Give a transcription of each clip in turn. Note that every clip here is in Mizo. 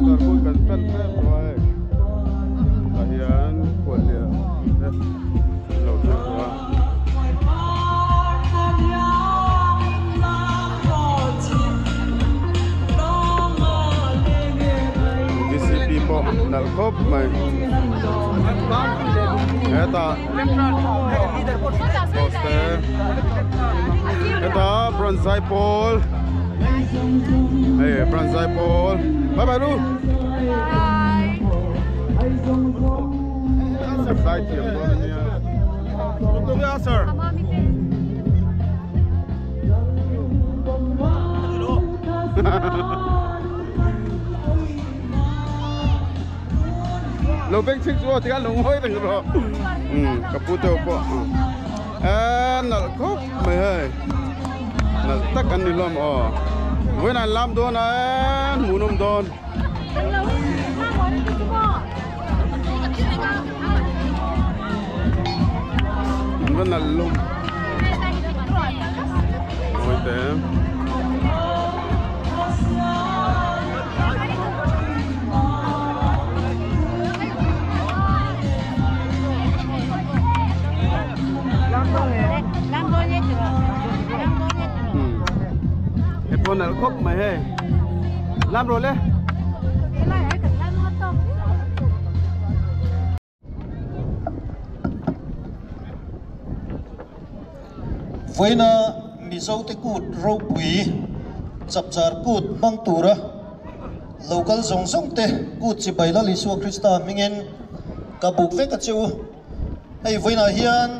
Chapchar kut kan tan tep tawh a hei tah hian khuallian te an lo thleng tawh a. Vcp pawh nalh khawp mai hetah post te hetah branch zaipawl hei branch zaipawl bye bye lu zai thiam dawn ania Lo beng chhing chu aw tikhan lo ngawi reng rawh. Umm ka pu te pawh eee nalh khawp mai hei nalh tak an ni hlawm aw vawiin an lam dawn a eee hmuhnawm dawn. An va nalh lum mawi te. He pawh nalh khawp mai hei lam rawh le. Vawiina Mizote kut ropui chapchar kut hmang tura local zawng zawng te kut chibai Lal Isua Krista hmingin ka buk vek a che u. Hei vawiinah hian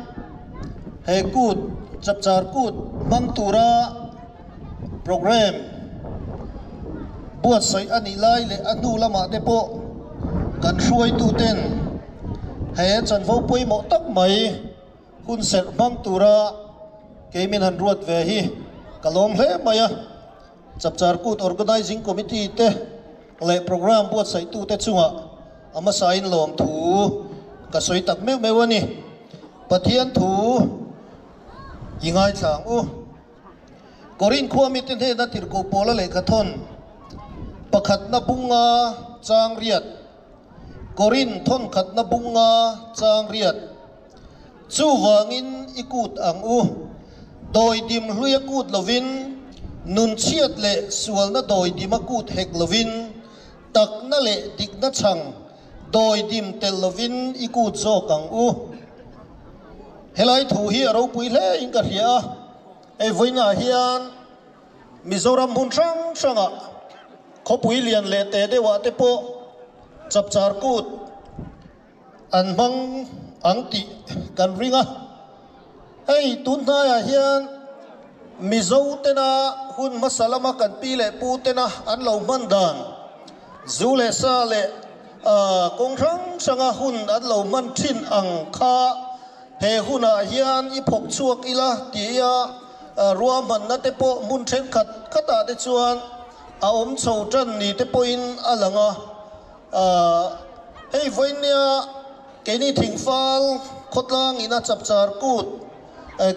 he kut chapchar kut hmang tura Programme buatsaih a nih lai leh a hnu lamah te pawh kan hruaituten he chanvo pawimawh tak mai hun serh hmang tura kei min han ruat ve hi ka lawm hle mai a. Chapchar Kut Organising Committee te leh programme buatsaihtute chungah a hmasain lawmthu ka sawi tak meuh meuh a ni. Pathian thu i ngaithla ang u. Korin khua mite hnena tirhkoh pawla lehkha thawn pakhatna bunga chang riat, Korin thawn khatna bunga chang riat, Chuvangin i kut ang u, dawidim hluia kut lovin, nunchhiat leh sualna dawidima kut hek lovin, takna leh dikna chhang dawidim tel lovin i kut zawk ang u. Helai thu hi a ropui hle in ka hria a, hei vawiinah hian Mizoram hmun hrang hrangah khawpui lian leh teh deuhah te pawh chapchar kut an hmang ang tih kan ring a. Hei tun hnaiah hian Mizo tena hun hmasa lama kan pi leh pu tena an lo hman dan zu leh sa leh kawng hrang hranga hun an lo hman thin ang kha He hunah hian i phawk chhuak ila tia ruahmanna te pawh hmun thenkhat khatah te chuan a awm chho tan ni te pawhin a lang a. Hei vawinia keini thingfal khawtlang ina chapchar kut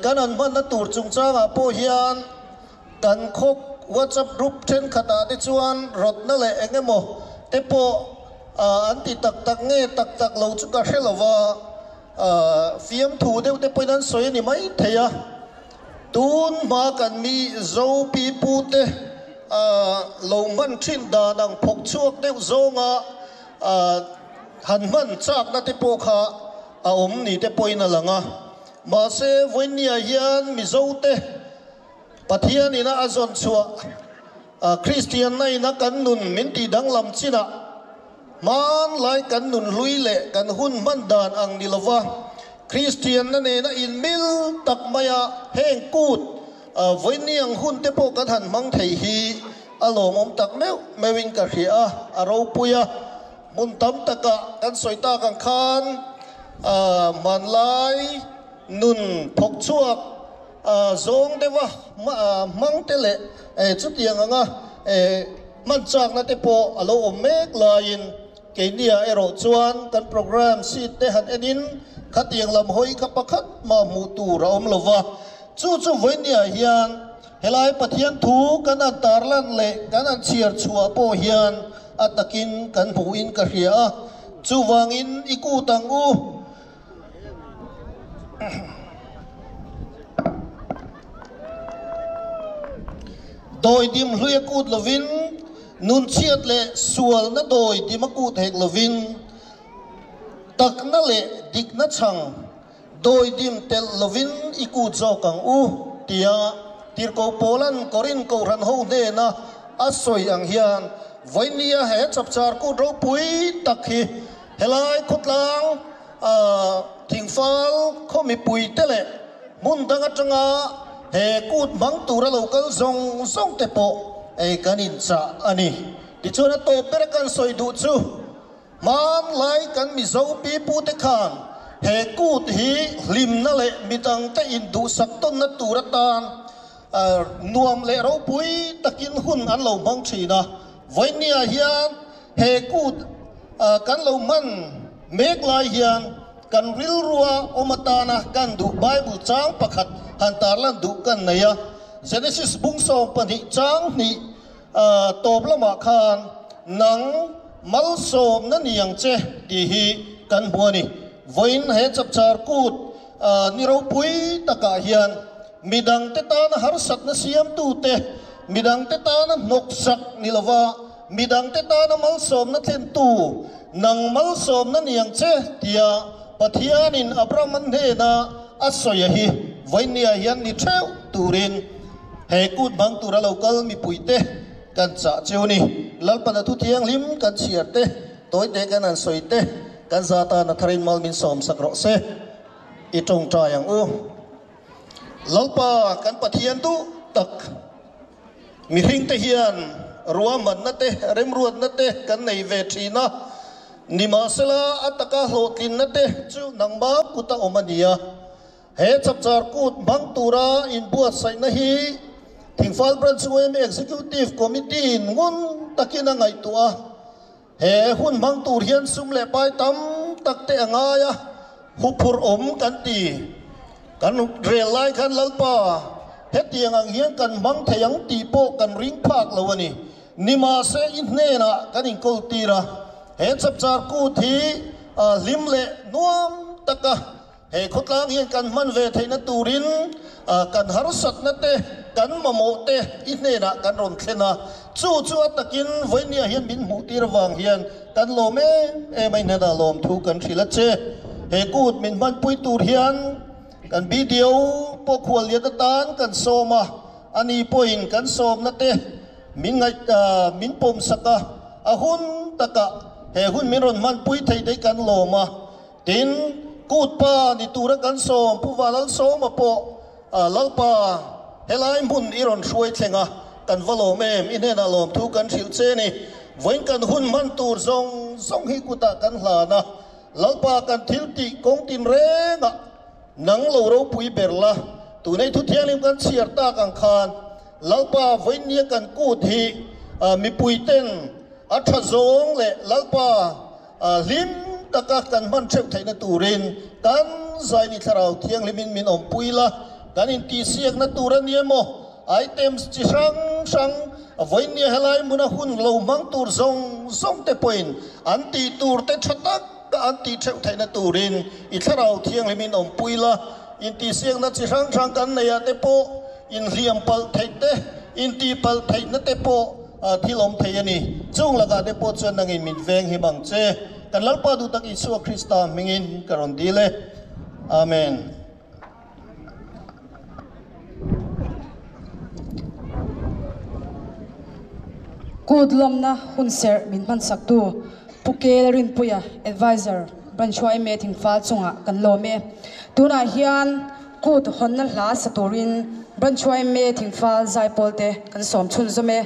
kan han hmanna tur chungchangah pawh hian kan khaw WhatsApp group thenkhatah te chuan rawtna leh eng emaw te pawh an ti tak tak nge tak tak lo chu ka hre lo va. Fiamthu deuh te pawhin an sawi a ni mai thei a, tun hma kan mi Zo pi pu te lo hman thin dan ang phawk chhuak deuh zawnga han hman chakna te pawh kha a awm ni te pawhin a lang a. Mahse vawinia hian Mizo te Pathian ina a zawn chhuah Kristianna ina kan nun min tih danglam chinah Hmanlai kan nun hlui leh kan hun hman dan ang ni lova Kristianna nena inmil tak maia heng kut vawiini ang hun te pawh kan han hmang thei hi a lawmawm tak meuh meuhin ka hria a, a ropui a. Hmun tam takah kan sawi tak ang khan hmanlai nun thawk chhuak zawng deuha hmang te leh chutiang anga Hman chakna te pawh a lo awm mek laiin keiniah erawh chuan kan programme sheet te han enin khatiang lam hawi kha pakhat mah hmuh tur a awm lo va. Chu chu vawinia hian helai Pathian thu kan han tarlan leh kan han chhiar chhuah pawh hian a takin kan hmuhin ka hria a, chuvangin i kut ang u. Dawidim hlui a kut lovin, nunchhiat leh sualna dawidim a kut hek lovin, takna leh dikna chhang dawidim telh lovin i kut zawk ang u, tia Tirhkoh Paula'n Korin Kohhran ho hnena a sawi ang hian vawinia he chapchar kut ropui tak hi helai khawtlang thingfal khaw mipuite leh hmun dang atanga he kut hmang tura lo kal zawng zawng te pawh ei kan inchah a ni. Tichuan a tawp bera kan sawi duh chu hmanlai kan Mizo pipute khan he kut hi hlimna leh midangte induhsak tawnna tur atan nuam leh ropui takin hun an lo hmang thin a. Vawinia hian he kut kan lo hman mek lai hian kan rilrua awm atana kan duh Bible chang pakhat han tarlan duh kan nei a. Genesis bung 12 chang hnih tawp lamah khan nang malsawmna ni ang che tih hi kan hmu a ni. Vawiin he chapchar kut ni ropui takah hian midangte tana harsatna siamtute, midangte tana hnawksak ni lova, midangte tana malsawmna thlentu nang malsawmna ni ang che tia Pathianin Abraham hnena a sawi a hi vawinia hian ni theuh turin he kut hmang tura lo kal mipuite kan chah cheu ni. Lalpana thu thianghlim kan chhiar te, tawite kan han sawi te, kan zata na tharin mal min sawm sak rawh se. I tawngtai ang u. Lalpa kan Pathian duh tak mihringte hian ruahmanna te remruatna te kan nei ve thin a, nimahsela a taka hlawhtlinna te chu nangma kuta awm a ni a. He chapchar kut hmang tura inbuatsaihna hi Thingfal Branch YMA Executive Committee in ngun takin a ngaihtuah a. He hun hmang tur hian sum leh pai tam tak te a ngai a, huphurh awm kan ti. Kan rel lai khan Lalpa, hetiang ang hian kan hmang thei ang tih pawh kan ring phak lo a ni. Nimahse i hnenah kan inkawl tir a, he chapchar kut hi hlim leh nuam taka he khawtlang hian kan hman ve theihna turin kan harsatna te, kan mamawh te i hnenah kan rawn thlen a. Chu chu a takin vawinia hian min hmuh tir avang hian kan lawm em em a, i hnenah lawm thu kan hrilh a che. He kut min hmanpui tur hian kan BDO pawh khuallian atan kan sawm a, ani pawhin kan sawmna te min ngaih min pawm sak a, a hun takah he hun min rawn hmanpui thei te hi kan lawm a. Tin, kut pa ni tura kan sawm Pu Valal Sawma pawh Lalpa helai hmun i rawn hruai thleng a, kan va lawm em, i hnenah lawm thu kan hrilh che ni. Vawiin kan hun hman tur zawng zawng hi kutah kan hlan a, Lalpa kan thil tih kawng tin rengah nang lo ropui ber la, tunei thu thianghlim kan chhiar tak ang khan Lalpa vawiin nia kan kut hi mipui ten a tha zawng leh Lalpa hlim taka kan hman theuh theihna turin kan zaini thlarau thianghlimin min awmpui la, kan intihsiakna tur a ni emaw items chi hrang hrang vawinia helai hmuna hun lo hmang tur zawng zawng te pawhin an tih tur te tha tak an tih theuh theihna turin i thlarau thianghlimin awmpui la, intihsiakna chi hrang hrang kan neih ah te pawh inhliam palh theih te, intih palh theihna te pawh thil awm thei a ni. Chung lakah te pawh chuan nangin min veng him ang che. Kan Lalpa duh tak Isua Krista hmingin ka rawn dil e. Amen. Kut lawmna hun serh min hmansaktu Pu Kel Rinpuia, Adviser, Branch YMA Thingfal chungah kan lawm e. Tunah hian kut hawnna hla sa turin Branch YMA Thingfal zaipawl te kan sawm chhunzawm e.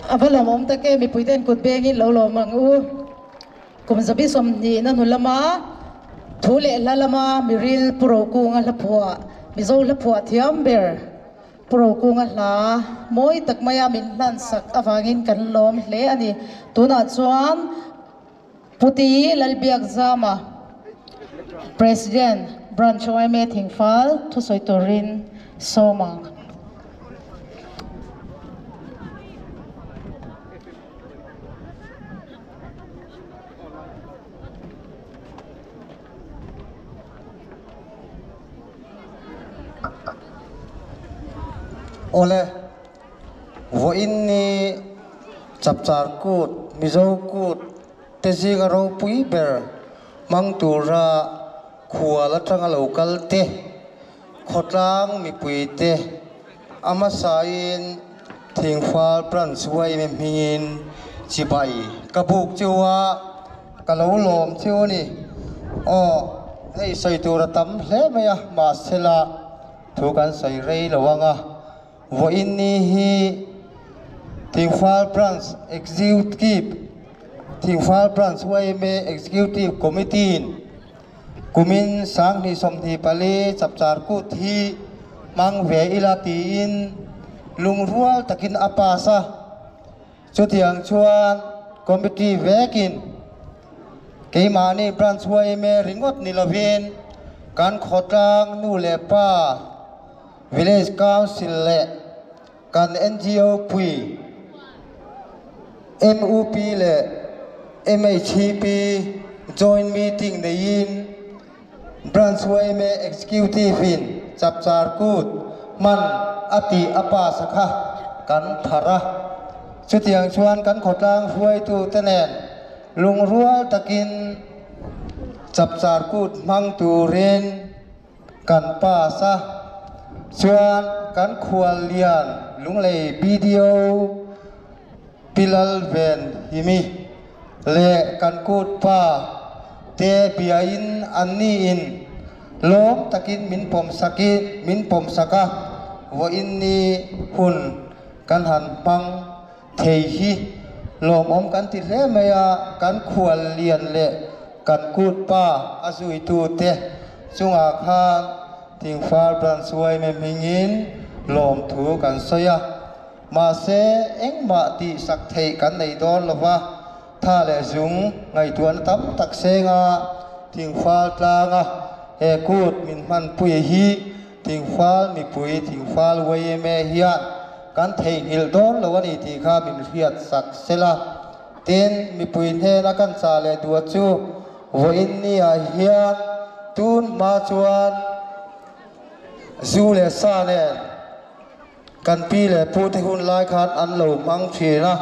Ava lawmawm tak e, mipui ten kut bengin lo lawm ang u. Kum zabi 20 na hnu lama thu leh hla lama miril Pu Rokunga hla phuah, Mizo hla phuah thiam ber Pu Rokunga hla mawi tak maia min hlan sak avangin kan lawm hle a ni. Tunah chuan Puti Lalbiakzama, President, Branch yma Thingfal thusawi turin sawm ang. Awle, vawiin ni Chapchar Kut, Mizo Kut te zinga ropui ber hmang tura khual atanga lo kal te, khawtlang mipui te a hmasain Thingfal Branch yma hmingin chibai ka buk chu a, ka lo lawm chu a ni. Aw, hei sawi tur a tam hle mai a, mahsela thu kan sawi rei lo ang a. Vawiin ni hi Thingfal Branch Executive Thingfal Branch yma Executive Committee-in kumin 2024 Chapchar Kut hi hmang ve ila tiin lungrual takin a pass a. Chutiang chuan Committee vekin keimahni Branch yma ringawt ni lovin kan khawtlang nu leh pa, Village Council leh kan NGO pui MUP leh MHEP joint meeting neiin Branch yma Executive in Chapchar Kut hman a tih a pass a kha kan thar a. Chutiang chuan kan khawtlang hruaitute nen lungrual takin Chapchar Kut hmang turin kan pass a. Chuan kan khual lian Lunglei BDO Pi Lalven Himi leh kan kut pa te biain an niin lawm takin min pawm sakin min pawm sak a, vawiin ni hun kan han hmang thei hi lawmawm kan ti hle mai a, kan khual lian leh kan kut pa a zuitu te chungah khan Thingfal Branch yma hmingin lawmthu kan sawi a. Mahse, engmah tih sak theih kan nei dawn lo va, tha leh zung ngaihtuahna tam tak senga Thingfal tlanga he kut min hmanpui hi Thingfal mipui Thingfal yma hian kan theihnghilh dawn lo a ni tih kha min hriat sak sela. Tin, mipui hnena kan chah leh duh chu vawiin niah hian tun hma chuan zu leh sa nen, Kan pi leh pu te hun lai khan an lo hmang thin a,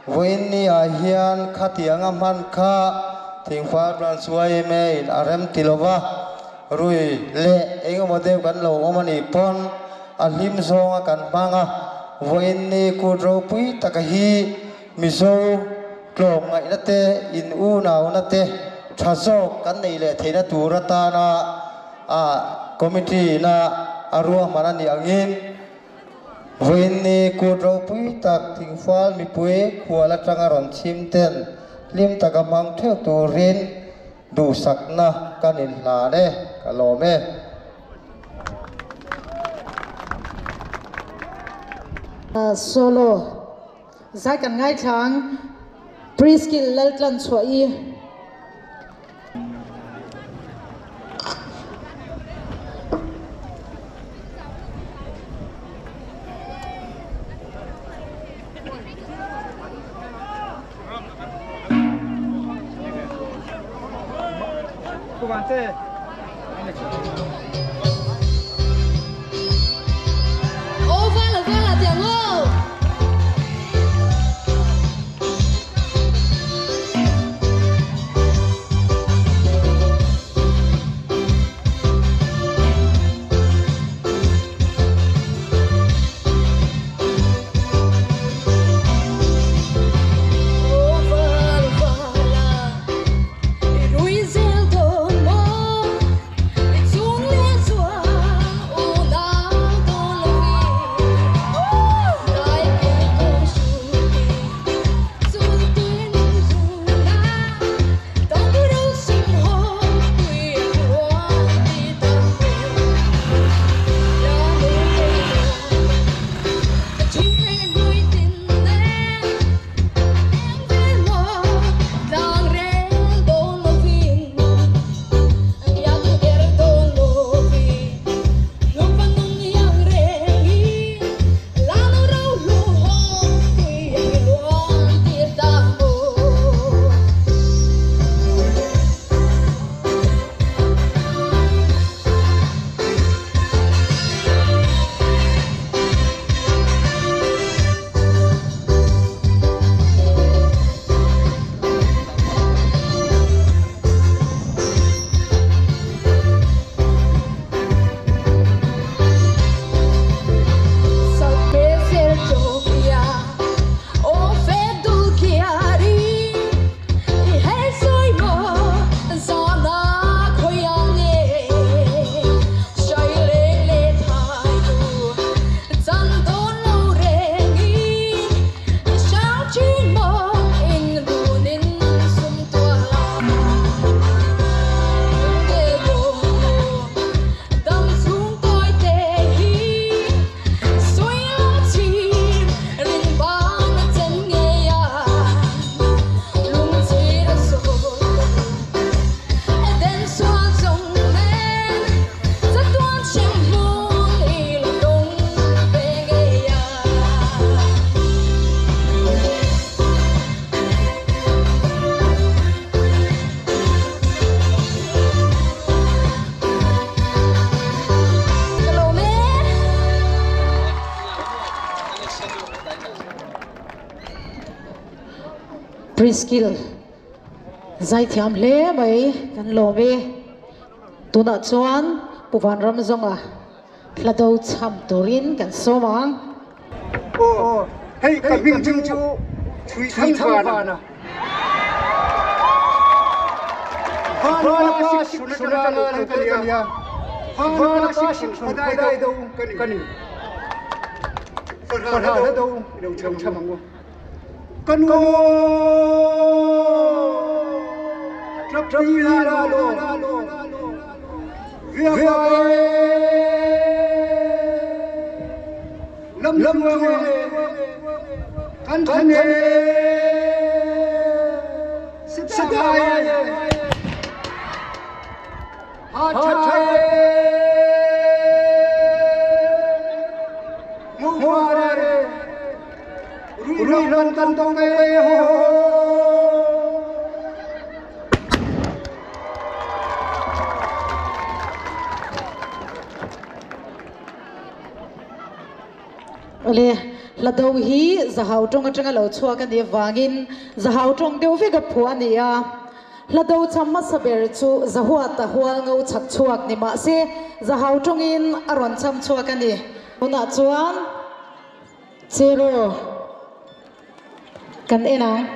vawiin ni ah hian khatiang a hman kha Thingfal Branch yma in a rem ti lo va, rui leh engemaw deuh kan lo awm a nih pawn a hlim zawng a kan hmang a, vawiin ni kut ropui taka hi Mizo tlawmngaihna te, in unauna te tha zawk kan nei leh theihna tur atana a committee ina a ruahman a nih angin vawiin ni kut ropui tak Thingfal mipui khual atanga rawn chhim ten hlim taka hmang theuh turin duhsakna kan inhlan e, ka lawm e. Solo zai kan ngaithlang Pre-skill Laltlan chhuah i. Priskill zaithiam hle mai kan lawm e. Tunah chuan Pu Vanramzawnga hla do cham turin kan sawm ang. Aw, hei ka hming chu Chhuihthangvana. Vana ka siksun atanga lo kal ka nia. Vana ka siksun khawdai do ka ni. Fahrah hla do i lo cham ang u. Ka nu ṭap pi la lo viak e lam tluang e kan than e sadai e ha ṭha e ngu e Rui lon kan tong e ho. Ole, hla do hi zahau tawng atanga lo chhuak a nih avangin zahau tawng deuh vek a phuah a ni a. Hla do cham hmasa ber chu Zahuata hual ngo chhak chhuak ni mah se zahau tawngin a rawn cham chhuak a ni. Tunah chuan Cheraw kan en ang.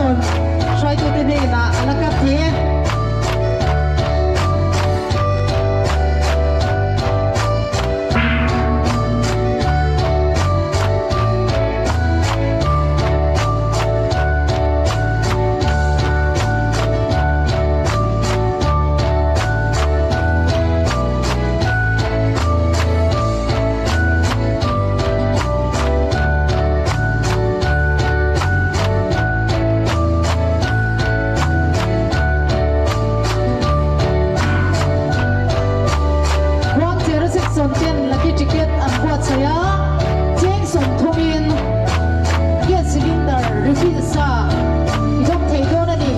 Section hruaitute hnenah a la cut thei e. Khuangchera section ten lucky ticket an buatsaih a, cheng sawmthumin gas cylinder refill sa i dawng thei dawn a ni.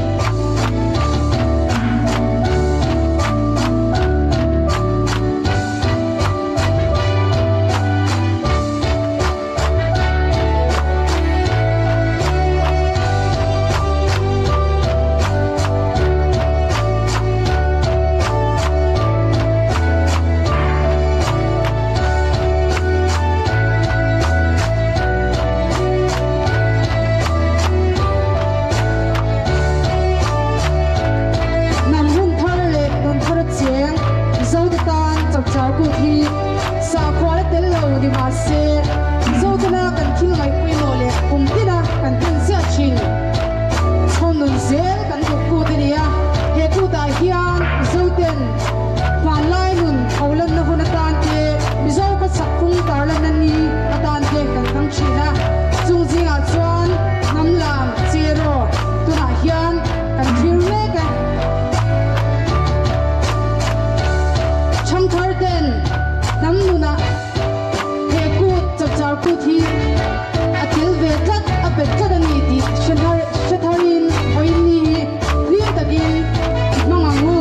Hnam hun thar leh nun thar a cheng Mizote tan chapchar kut hi sakhua la tel lo ni mah se Mizotena kan thil ngaih pawimawh leh kum tina kan hman ziah thin. Chhawn nun zel kan duh kut a ni a, he kutah hian Mizoten hmanlai nun holanna hun atan te, Mizo ka chakphung tarlanna ni atan te kan hmang thin a, chung zingah chuan hnam lam cheraw tunah hian kan thlir mek e. Thangthar ten hnam nunah he kut chapchar kut hi a tel ve tlat, a bet tlat a ni tih hre tharin vawiin hi hlim takin i hmang ang u.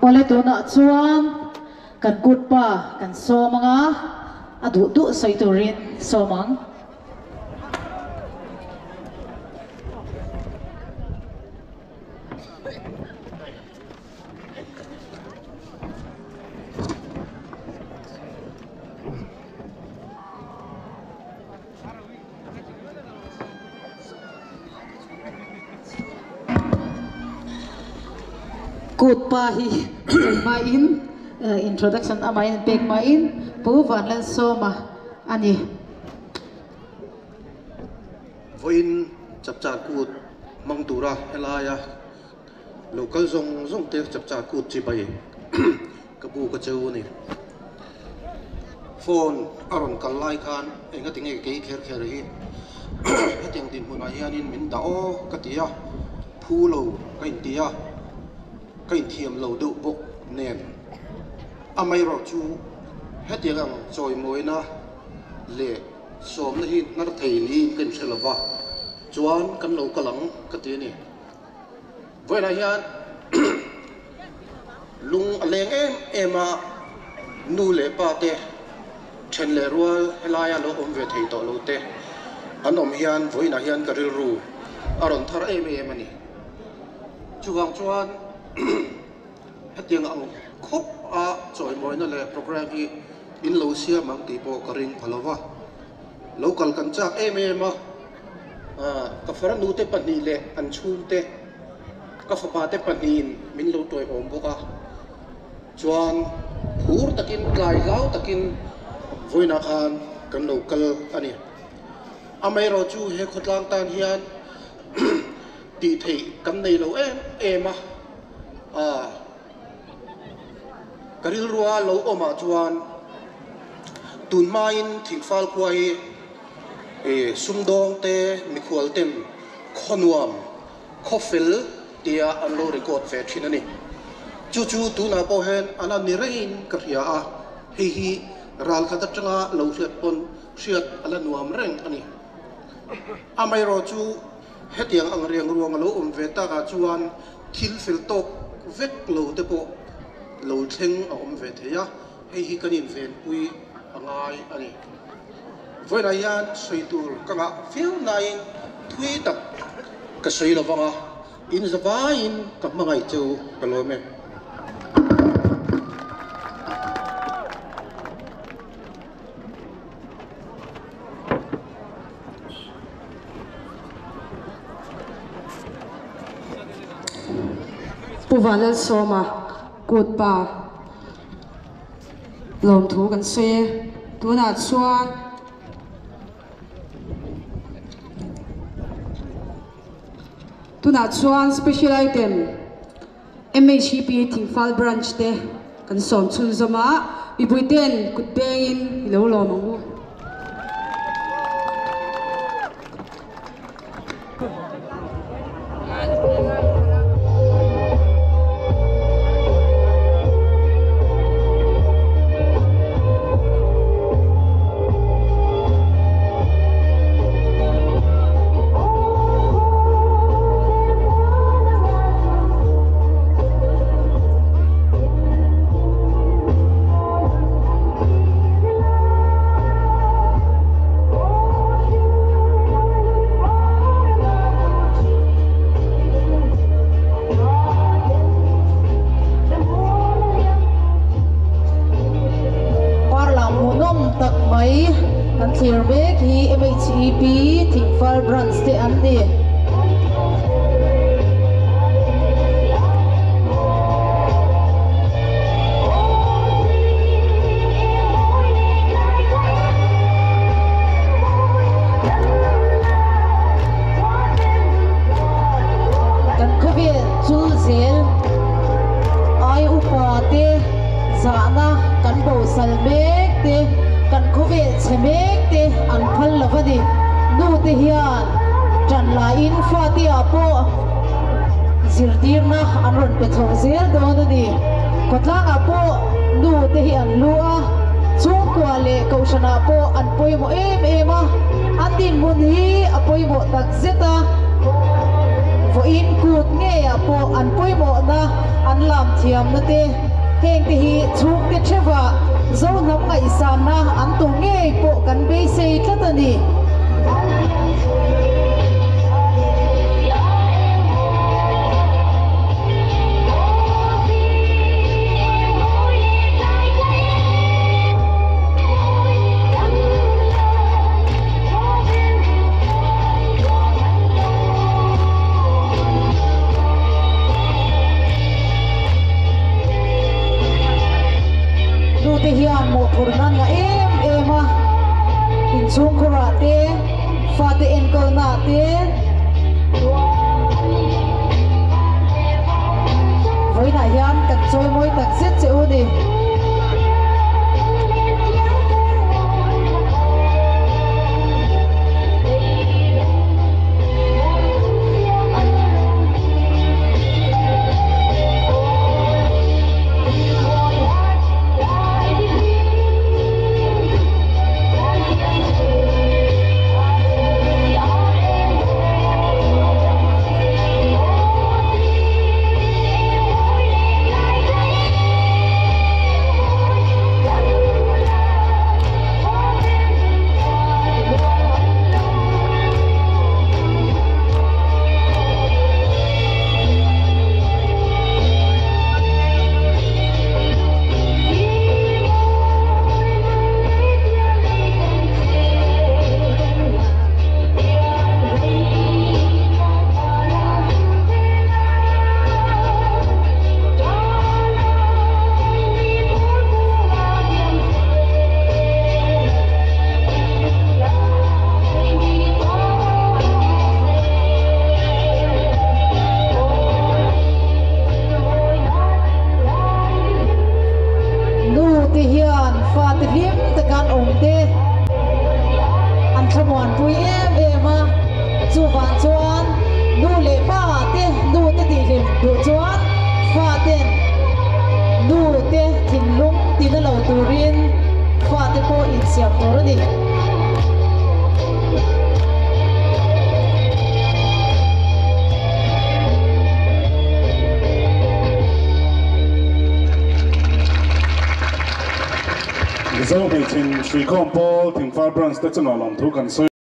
Awle tunah chuan kan kut pa kan sawm anga a duh duh sawi turin sawm ang. Kut pa hi sawi hmain introduction amahin an pek hmain Pu Vanlalsawma a ni. Vawiin chapchar kut hmang tura helaia lo kal zawng zawng te chapchar kut chibai ka bu ka cheu a ni. Phone a rawn kal lai khan enga tinge kei kher kher hi hetiang dinhmunah hianin min dah aw ka ti a, phu lo ka inti a, ka inthiam lo deuh bawk nen. Amaherawh chu hetiang ang chawimawina leh sawmna hi hnar thei niin ka inhre lo va, chuan kan lo kal ang ka ti a ni. Vawiinah hian lung a leng em em a, nu leh pa te then leh rual helaia lo awm ve thei tawh lo te an awm hian vawiinah hian ka rilru a rawn thar em em a ni. Chuvang chuan hetiang ang khawp a chawimawina leh programme hi in lo siam ang tih pawh ka ring pha lo va, lo kal kan chak em em a. Ka farnute pahnih leh an chhungte, ka fapate pahnihin min lo tuaihawm bawk a, chuan phur takin tlai hlau takin vawiinah khan kan lo kal a ni. Amaherawhchu he khawtlang tan hian tih theih kan nei lo em em a, ka rilrua lo awmah chuan tun hmain thingfal khua hi Sumdawng te mikhual ten khawnuam, khawfel tia an lo record ve thin a ni. Chu chu tunah pawh hian a la ni rengin ka hria a, hei hi ralkhat atanga lo hriat pawn hriat a la nuam reng a ni. Amaherawh chu hetiang ang riang ruang a lo awm ve takah chuan thil fel tawk vek lo te pawh lo thleng a awm ve thei a, hei hi kan invenpui a ngai a ni. Vawiinah hian sawi tur ka ngah viau nain thui tak ka sawi lo vang a, in zavaiin ka hmangaih che u ka lawm e. Pu Vanlalsawma kut pa lawmthu kan sawi e. Tunah chuan Tunah chuan special item MHEP Thingfal Branch te kan sawm chhunzawm a, mipui ten kut bengin i lo lawm ang u. Parla hmuhnawm tak mai kan thlir mek hi MHEP Thingfal Branch te an ni. Kan khawvel chul zel ai upa te zahna kan bosal mek te kan khawvel chhe mek te an phal lo a ni. Nu te hian tan laiin fate ah pawh zirtirna an rawn pe chho zel dawn a ni. Khawtlang ah pawh nu te hi an lu a, chhungkua leh kohhran ah pawh an pawimawh em em a, an dinhmun hi a pawimawh tak zet a, vawiin kut ngei ah pawh an pawimawhna an lam thiamna te heng te hi chhungte theuhah Zohnam ngaihsanna an tum ngei pawh kan beisei tlat a ni. Nute hian mawhphurhna ngah em em a, inchhungkhurah te, fate enkawlnaah te, vawiinah hian kan chawimawi tak zet che u ni. Nu te hian fate hlim taka an awm te an thlamuanpui em em a, chuvang chuan nu leh pa te nu te tihhlim duh chuan faten nu te thinlung tina lo turin fate pawh insiam tur a ni. Mizo Hmeichhe Hruikhawm Pawl Thingfal Branch te chungah lawmthu kan sawi.